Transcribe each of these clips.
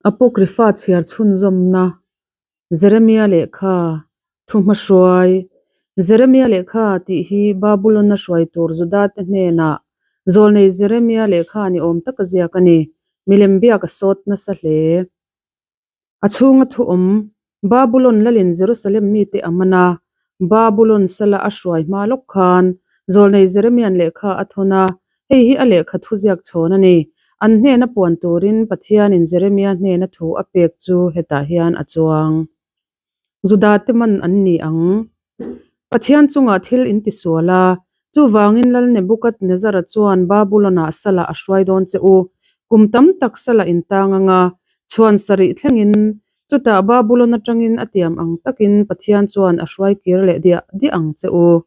Apocrypha chhiar chhunzawmna Jeremia lehkha thuhmahruai Jeremia lehkha tih hi Babulon-a hruai tur Judate hnenah zawlnei Jeremia lehkha ni awm taka ziak a ni. Milem biak a sawt nasa hle. A chhunga thu awm, Babulon lalin Jerusalem mite a man a, Babulon sala a hruai hma lawk khan zawlnei Jeremia'n lehkha a thawn a, hei hi a lehkha thuziak chhawn a ni. An hnena puan turin Pathianin Jeremia hnena thu a pek chu hetah hian a chuang. Judate man an ni ang. Pathian chungah thil in tisual a, chuvangin Lal Nebukadnezara chuan Babulon-ah salah a hruai dawn che u. Kum tam tak salah in tang ang a, chhuan sarih thlengin, chutah Babulon atangin a tiam ang takin Pathian chuan a hruai kir leh diah diah ang che u.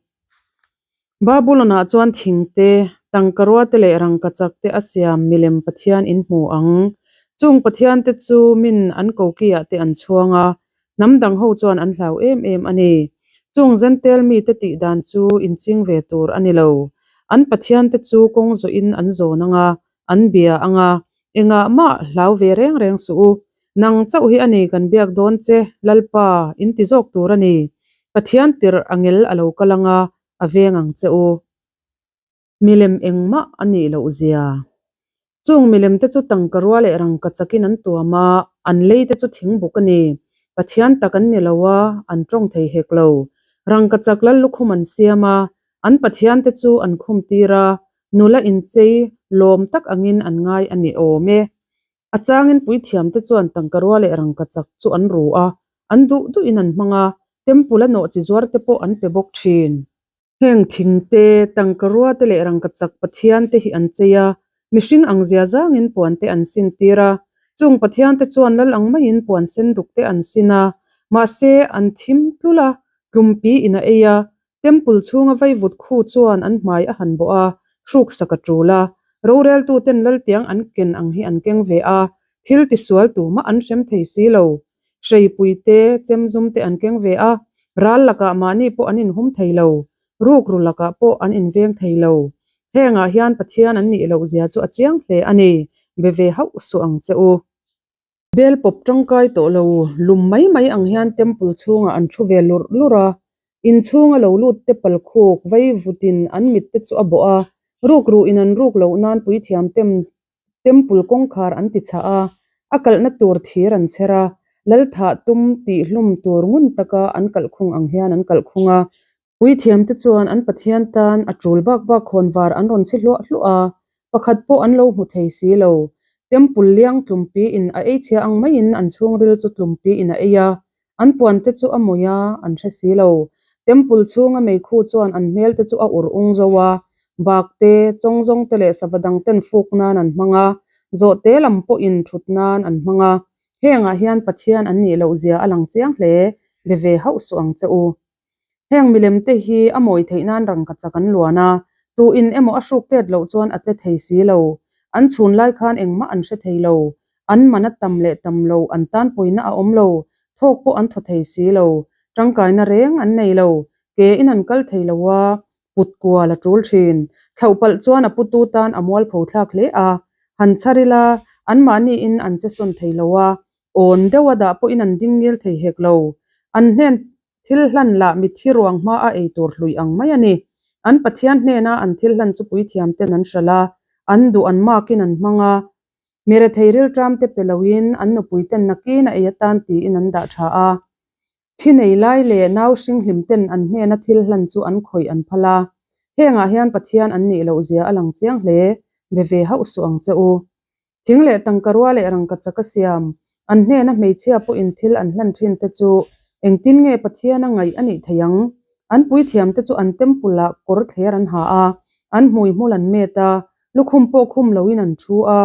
Babulon-ah chuan thing te, tangkarua te leh rangkachak te a siam milem pathian in hmu ang. Chung pathian te chu min an kokiah te an chhuang a, hnam dang ho chuan an hlau em em a ni. Chung Zentel mite tih dan chu inching ve tur a ni lo. An pathian te chu kawng zawhin an zawn ang a, an bia ang a, engah mah hlau ve reng reng suh u. Nang chauh hi a ni kan biak dawn che, Lalpa, in ti zawk tur a ni. Pathian tirh angel a lo kal ang a, a veng ang che u. Milem engmah a nih loh zia. Chung milem te chu tangka rua leh rangka chakin an tuam a, an lei te chu thing buk a ni. Pathian tak an ni lo a, an tawng thei hek lo. Rangka chak lal lukhum an siam a, an pathian te chu an khum tir a, nula inchei lawm tak angin an ngai a ni awm e. A changin puithiamte chuan tangka rua leh rangka chak chu an ru a, an duh duhin an hmang a, temple a nawhchi zuar te pawh an pe bawk thin. Heng thing te, tangka rua te leh rangka chak pathian te hi an chei a, mihring ang zia zangin puan te an sin tir a, chung pathian te chuan lal ang maiin puan sen duk te an sin a, mahse an thim tlul a, tlumpi in a ei a, Temple chhunga vaivut khu chuan an hmai a han bawh a, hruksak a tul a. Roreltuten laltiang an ken ang hi an keng ve a, thil tisual tumah an hrem thei si lo. Hreipui te, chemzum te an keng ve a, ral lakah mahni pawh an inhum thei lo, rukru lakah pawh an inveng thei lo. Hengah hian Pathian an nih loh zia chu a chiang hle a ni, be ve hauh suh ang che u. Bel pawp tangkai tawh lo, lum mai mai ang hian temple chhungah an thu ve lurh lurh a, inchhunga lo lut te pal khuk vei vutin an mit te chu a bawh a, rukruh in an ruk loh nan puithiam tem temple kawngkhar an ti chhah a, a kalhna tur thir an chher a, lalthah tum tih hlum tur ngun taka an kalhkhung ang hian an kalhkhung a. Puithiam te chuan an Pathian tan a tul bak bak khawn var an rawn chhi hluah hluah a, pakhat pawh an lo hmu thei si lo. Temple liang tlumpi in a ei chhia ang maiin an chhungril chu tlumpi in a ei a, an puan te chu a mawih a, an hre si lo. Temple chhunga meikhu chuan an hmel te chu a ur ung zo a, bak te, chawngzawng te leh sava dang ten fuk nan an hmang a, zawhte lam pawhin thut nan an hmang a. Hengah hian Pathian an nih loh zia a lang chiang hle, be ve hauh suh ang che u. Heng milem te hi a mawi theih nan rangkachak an luan a, tu in emaw a hruk tet loh chuan a tle thei si lo. An chhun lai khan engmah an hre thei lo. An man a tam leh tam lo, an tan pawina a awm lo, thawk pawh an thaw thei si lo. Tangkaina reng an nei lo. Ke in an kal thei lo a, put kual a tul thin. Thlauh palh chuan a putu tan a mualpho thlak hle a. Han chhar ila, anmahni in an che sawn thei lo a, awn deuh a dah pawhin an ding ngil thei hek lo. An hnen Thil hlan lah mitthi ruang hma a ei tur hlui ang mai a ni. An Pathian hnena an thil hlan chu puithiam ten an hralh a, an duh an makin an hmang a. Mi rethei rilṭam te pe loin an nupui ten nakin a ei atan tiin an dah ṭha a. Thi nei lai leh nau hringhlim ten an hnena thil hlan chu an khawih an phal a. Hengah hian Pathian an nih loh zia a lang chiang hle, be ve hauh suh ang che u. Thing leh tangka rua leh rangkachak a siam. An hnena hmeichhia pawhin thil an hlan thin te chu engtin nge Pathian a ngaih a nih theih ang? An puithiam te chu an temple ah kawr thler an ha a, an hmui hmul an met a, lukhum pawh khum loin an thu a,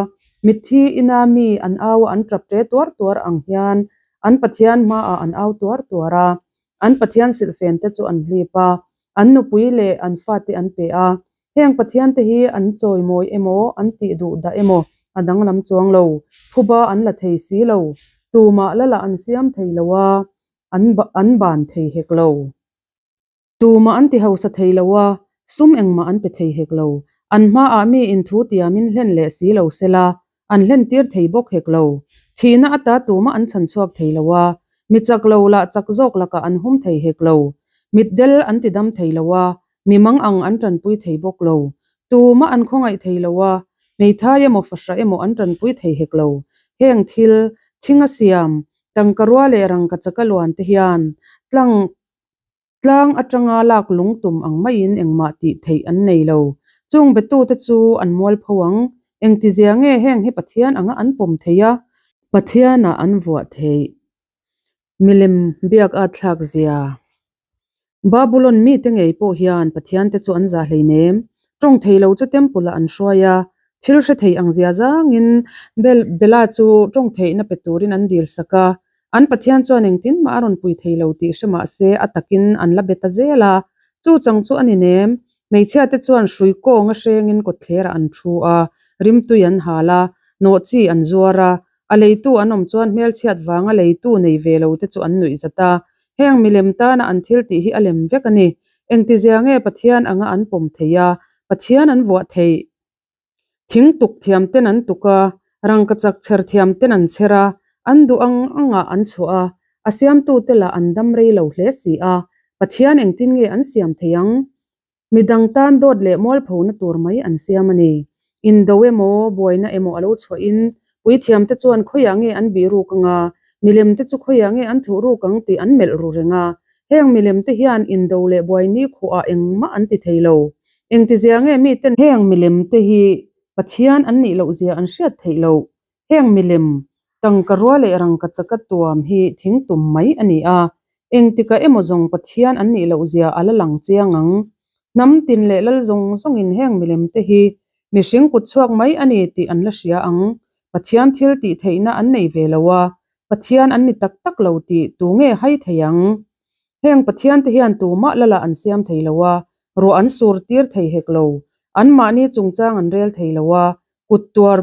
mitthi ina mi an au a an tap ṭe tuar tuar ang hian an Pathian hmaah an au tuar tuar a, an Pathian silhfen te chu an hlip a, An nupui leh an fate an pe a, heng pathiante hi an chawimawi emaw an tih duh dah emaw a danglam chuang lo, phuba an la thei si lo, tumah la lah an siam thei lo a, an an ban thei hek lo. Tumah an ti hausa thei lo a, sum engmah an pe thei hek lo. An hmaah mi inthu tiamin hlen leh si lo sela, an hlen tir thei bawk hek lo. Thihna ata tumah an chhan chhuak thei lo a, mi chak lo lah chak zawk lakah an hum thei hek lo. Mitdel an ti dam thei lo a, mi mang ang an tanpui thei bawk lo. Tumah an khawngaih thei lo a, hmeithai emaw fahrah emaw an tanpui thei hek lo. Heng thil, thinga siam, tangka rua leh rangka chaka luan te hian tlang Tlang atanga lak lung tum ang maiin engmah tih theih an nei lo. Chung betute chu an mualpho ang. Engtizia nge heng hi Pathian anga an pawm theih a? Pathianah an vuah theih. Milem biak at thlak zia. Babulon mite ngei pawh hian Pathiante chu an zah hleinem. Tawng thei lo chu temple-ah an hruai a, thil hre thei ang zia zangin Bela chu tawng theihna pe turin an dil sak a. An Pathian chuan engtin mah a rawn pui thei lo tih hre mah se a takin an la be ta zel a. Chu chang chu a ni nem. Hmeichhia te chuan hrui kawnga hrengin kawtthlerah an thu a, rimtui an hal a, nawhchi an zuar a, a leitu an awm chuan hmelchhiat vanga leitu nei ve lo te chu an nuih zat a. Heng milem tana an thil tih hi a lem vek a ni. Engtizia nge Pathian anga an pawm theih a, Pathian an vuah theih? Thing tuk thiam ten an tuk a, rangkachak chher thiam ten an chher a, an duh ang angah an chhuah a, a siamtute lah an dam rei lo hle si a, Pathian engtin nge an siam thei ang? Midang tan dawt leh mualphona tur mai an siam a ni. Indo emaw, buaina emaw a lo chhuahin puithiamte chuan khawiah nge an bih ruk anga, milemte chu khawiah nge an thuh ruk ang tih an melh ru reng a. Heng milemte hian indo leh buaini khuah engmah an ti thei lo. Engtizia nge miten heng milemte hi Pathian an nih loh zia an hriat theih loh? Heng milem, tangka rua leh rangka chaka tuam hi thing tum mai a ni a, engtikah emaw zawng Pathian an nih loh zia a la lang chiang ang. Hnam tin leh lal zawng zawngin heng milemte hi mihring kut chhuak mai a ni tih an la hria ang. Pathian thil tih theihna an nei ve lo a, Pathian an ni tak tak lo tih tu nge hai thei ang? Heng Pathian te hian tumah lala an siam thei lo a, ruah an sur tir thei hek lo. Anmahni chungchang an rel thei lo a, kut tuar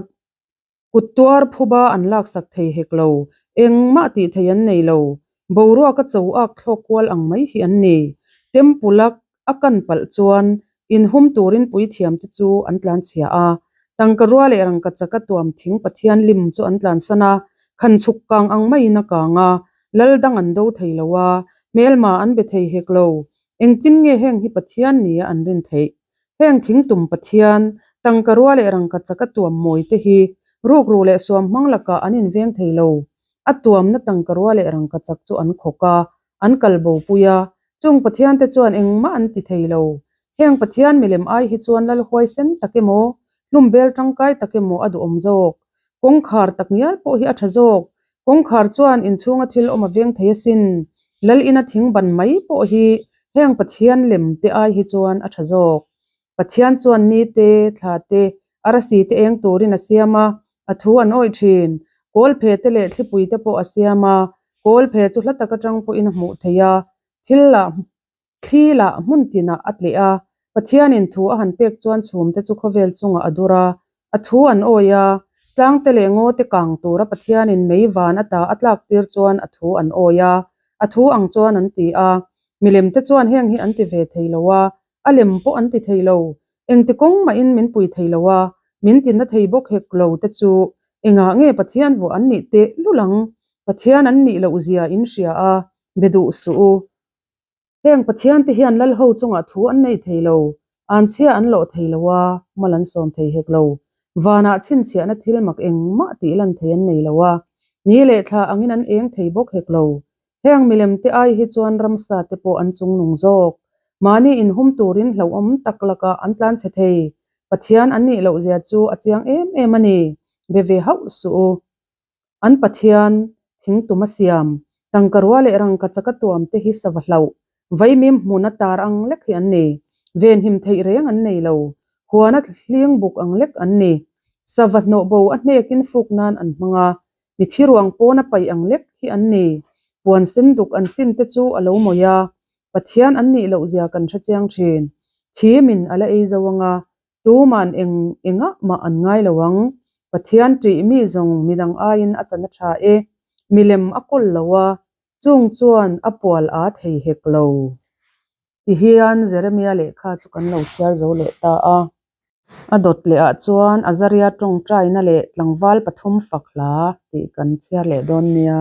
kut tuar phuba an laksak thei hek lo. Engmah tih thei an nei lo. Boruaka cho ak thlawk kual ang mai hi an ni. Temple a a kan palh chuan inhum turin puithiamte chu an tlanchhia a, tangka rua leh rangka chaka tuam thing Pathian lim chu an tlansan a, khan chhuk kang ang maiin a kang a, lal dang an do thei lo a, hmelma an be thei hek lo. Engtin nge heng hi Pathian nia an rin theih? Heng thing tum Pathian, tangka rua leh rangka chaka tuam mawi te hi rukru leh suam hmang lakah an inveng thei lo. A tuamna tangka rua leh rangka chak chu an khawk a, an kal bopui a, chung Pathiante chuan engmah an ti thei lo. Heng Pathian milem ai hi chuan lal huaisen tak emaw, hlum bel tangkai tak emaw a duhawm zawk. Kawngkhar tak ngial pawh hi a tha zawk. Kawngkhar chuan inchhunga thil awm a veng thei asin. Lal ina thing ban mai pawh hi heng Pathian lem te ai hi chuan a tha zawk. Pathian chuan ni te, thla te, arasi te eng turin a siam a, a thu an awih thin. Kawlphe te leh thlipui te pawh a siam a, kawlphe chu hla tak atang pawhin a hmuh theih a, thil lah thli lah hmun tinah a tleh a. Pathianin thu a han pek chuan chhum te chu khawvel chungah a dur a, a thu an awih a, tlang te leh ngaw te kang tura Pathianin mei van ata a tlak tir chuan a thu an awih a, a thu ang chuan an ti a. Milem te chuan heng hi an ti ve thei lo a, A lem pawh an ti thei lo. Engti kawng mahin min pui thei lo a, min tinna thei bawk hek lo te chu engah nge Pathian vuah an nih teh lul ang? Pathian an nih loh zia in hria a, be duh suh u. Heng Pathian te hian lal ho chungah thu an nei thei lo, anchhia an lawh thei lo a, mal an sawm thei hek lo. Vanah chhinchhiahna thil mak engmah tih lan thei an nei lo a, ni leh thla angin an eng thei bawk hek lo. Heng milem te ai hi chuan ramsa te pawh an chungnung zawk. Mahni inhum turin hlauhawm tak lakah an tlan chhe thei. Pathian an nih loh zia chu a chiang em em a ni. Be ve hauh suh u. An Pathian, thingtum a siam, tangka rua leh rangka chaka tuam te hi sava hlauh, vaimim hmuna tar ang lek hi an ni. Venhim theih reng an nei lo. Huana hling buk ang lek an ni. Sava hnawh bo a hnekin fuk nan an hmang a, Mi thi ruang pawn a paih ang lek hi an ni. Puan sen duk an sin te chu a lo mawi a, Pathian an nih loh zia kan hre chiang thin. Thi min a la ei zo ang a, tuman eng engah mah an ngai lo ang. Pathian ṭih mi zawng midang aiin a chan a ṭha e. Milem a kawl lo a, chung chuan a pual aa thei hek lo. Tihian Jeremia lehkha chu kan lo chhiar zo leh ta a. A dawt lehah chuan Azaria tawngtaina leh tlangval pathum fak hla tih kan chhiar leh dawn nia.